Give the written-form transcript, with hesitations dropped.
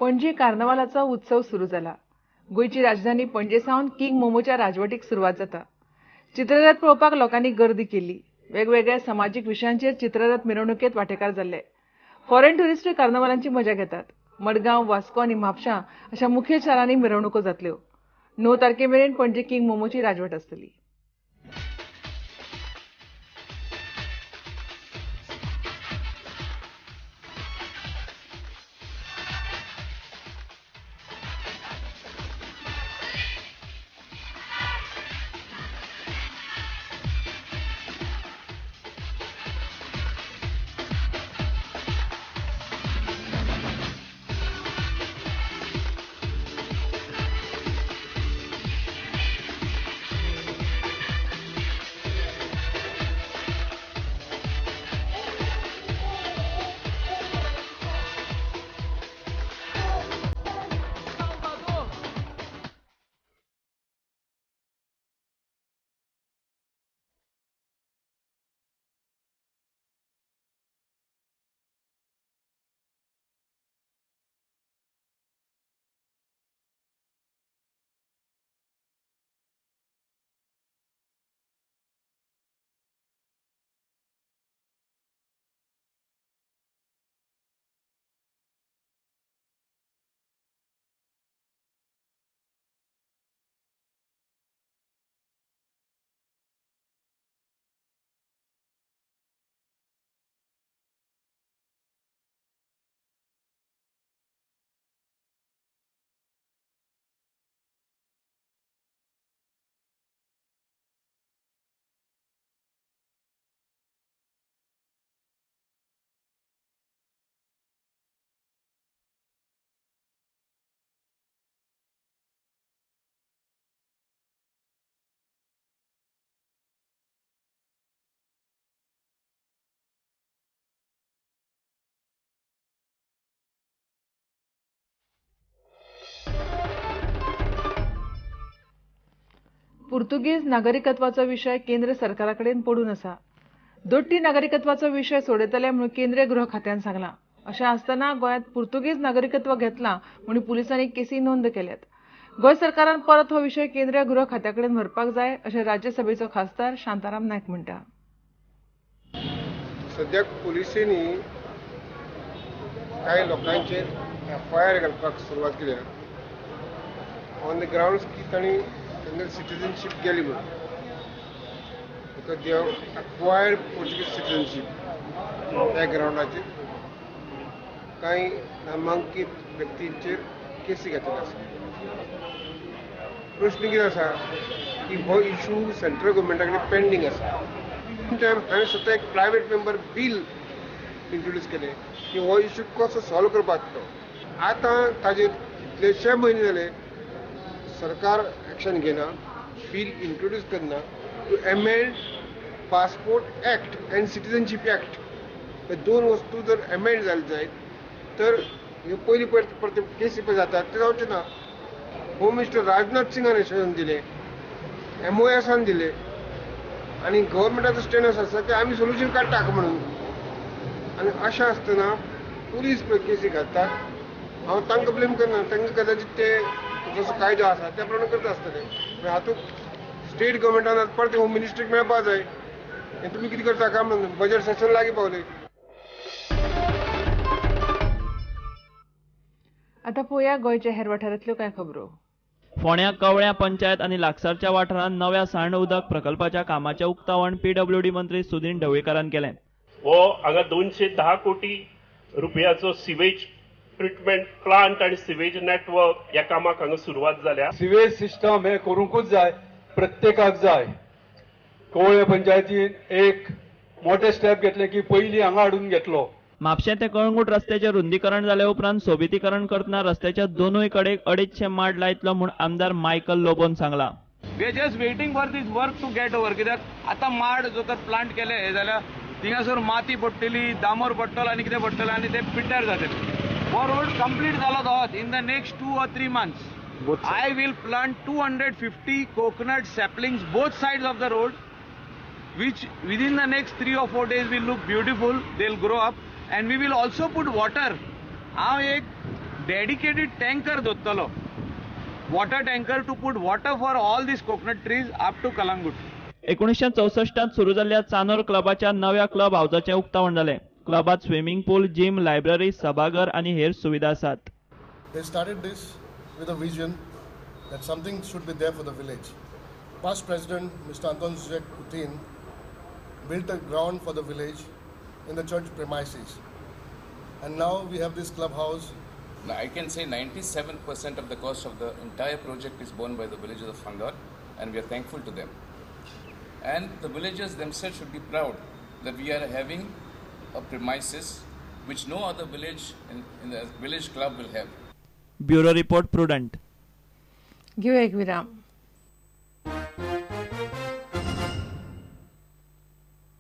पणजी कार्नवालाचो उत्सव सुरू जाला. गोंयची राजधानी पणजे सावन किंग मोमोच्या राजवटीक सुरवात जाता. चित्ररथ पळोवपाक लोकांनी गर्दी केल्ली. वेगवेगळ्या समाजीक विशयांचेर चित्ररथ मिरवणुकेत वांटेकार जाल्ले. फॉरेन ट्युरिस्टूय कार्नवालांची मजा घेतात. मडगांव, वास्को आनी म्हापशा अशा मुखेल शारांनी मिरवणुको जातल्यो. 9 तारखे मेरेन पणजे किंग मोमोची राजवट आसतली. पुर्तुगीज नागरिकत्वाचो विशय केंद्र सरकारा कडेन पडून आसा. दोट्टी नागरिकत्वाचो विशय सोडयतले म्हणून केंद्रीय गृह खात्यान सांगलां. अशें आसतना गोंयांत पुर्तुगीज नागरिकत्व घेतलां म्हणून पुलिसांनी केसी नोंद केल्यात. गोंय सरकारान परत हो विशय केंद्रीय गृह खात्या कडेन व्हरपाक जाय अशें राज्यसभेचो खासदार शांताराम नायक म्हणटा. सद्याक पुलिसांनी कांय लोकांचेर एफआयआर घालपाक सुरवात केल्या ऑन the grounds की तांणी तांगेली सिटीजनशीप गेली म्हणून, because they have acquired Portuguese citizenship. त्या ग्रावंडाचेर कांय नामांकीत व्यक्तींचेर केसी घातलेल्यो आसा. प्रश्न कितें आसा की हो इशू सेंट्रल गव्हर्मेंटा कडेन पेंडींग आसा. हांवें स्वता एक प्रायवेट मेंबर बील इंट्रोड्यूस केलें की हो इशू कसो सॉल्व करपाक तो. आतां ताजेर कितलेशे म्हयने जाले सरकार एक्शन घेना, बील इंट्रोड्यूस करना to amend passport act and citizenship act. हे दोन वस्तू जर एमेंड जाले जायत तर ह्यो पयलीं परत केसी पळय जातात ते जावचें ना. होम मिनिस्टर राजनाथ सिंगान आश्वासन दिलें, एमओएसान दिलें आनी गव्हर्मेंटाचो स्टँड आसा की आमी सोल्युशन काडटा म्हणून. आनी अशें आसतना पुलीस पळय केसी घालतात. हांव तांकां ब्लेम करना, तांकां कदाचित ते जसो कायदो आसा त्या प्रमाणे करता आसतले. हातूंत स्टेट गव्हर्मेंटान परत होम मिनिस्ट्रीक मेळपाक जाय. तुमी कितें करता काय म्हणून बजेट सेशन लागीं पावलें. आतां पळोवया गोंयच्या हेर वाठारांतल्यो कांय खबरो. फोंड्या कवळ्या पंचायत आनी लागसारच्या वाठारांत नव्या सांड उदक प्रकल्पाच्या कामाचें उक्तावण पीडब्ल्यूडी मंत्री सुदिन ढवळीकारान केलें. हो हांगा 210 कोटी रुपयाचो सिवेज ट्रिटमेंट प्लांट आनी सिवेज नेटवर्क ह्या कामाक हांगा सुरवात जाल्या. सिवेज सिस्टम हे करूंकूच जाय, प्रत्येकाक जाय. कवळ्या पंचायतीन एक मोठे स्टेप घेतले की पयलीं हांगा हाडून घेतलो. म्हापशें ते कळंगूट रस्त्याचें रुंदीकरण जाले उपरांत सोबितीकरण करतना रस्त्याच्या दोनूय कडेक 250 माड लायतलो म्हूण आमदार मायकल लोबोन सांगला. We are just waiting for this work to get over. कित्याक आतां माड जो तर प्लांट केले हे जाल्यार थिंगासर माती पडटली, डांबर पडटलो आनी कितें पडटलें आनी ते पिड्ड्यार जातले. हो रोड कंप्लीट जालो तोच in the next 2 or 3 months I will plant 250 coconut saplings both sides of the road, which within the next 3 or 4 days will look beautiful. They'll grow up and we will also put water. हांव एक dedicated tanker दोत्तलो, water tanker to put water for all these coconut trees up to Calangute. 1964 सुरू जाल्ल्या चांदोर क्लबाच्या नव्या club हावजाचें उक्तावण जालें. क्लबात swimming पूल, gym, library, सभाघर आनी हेर सुविधा आसात. They started this with a vision that something should be there for the village. Past President Mr. Anton Zuzek Putin built a ground for the village in the church premises. And now we have this clubhouse. Now, I can say 97% of the cost of the entire project is borne by the villagers of Khandor, and we are thankful to them. And the villagers themselves should be proud that we are having a premises which no other village in the village club will have. Bureau report, Prudent. घेऊया एक विराम.